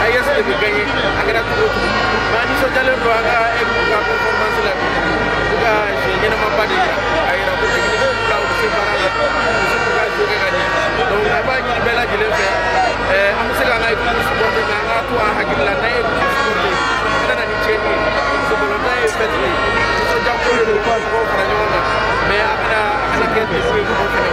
AES de bɛ gagner a kɛra cogo o cogo. Mais an nisɔndiyalen don an ka équipe ka performance la bi. U ka jeu ɲɛnamaba de yira, a yira ko technique b'u la, u bɛ se baara la, u bɛ se k'u ka jeu kɛ ka ɲɛ. Donc an b'a ɲini bɛɛ lajɛlen fɛ, an bɛ se k'an ka équipe supporter, mais an k'a to an hakili la, n'an ye équipe supporter, a kana na ni tiɲɛni ye, parce que balontan ye fête de ye, nisɔndiya ko de don, ka mɔgɔw fara ɲɔgɔn kan, mais a kana kɛ degun ye mɔgɔw fɛnɛ.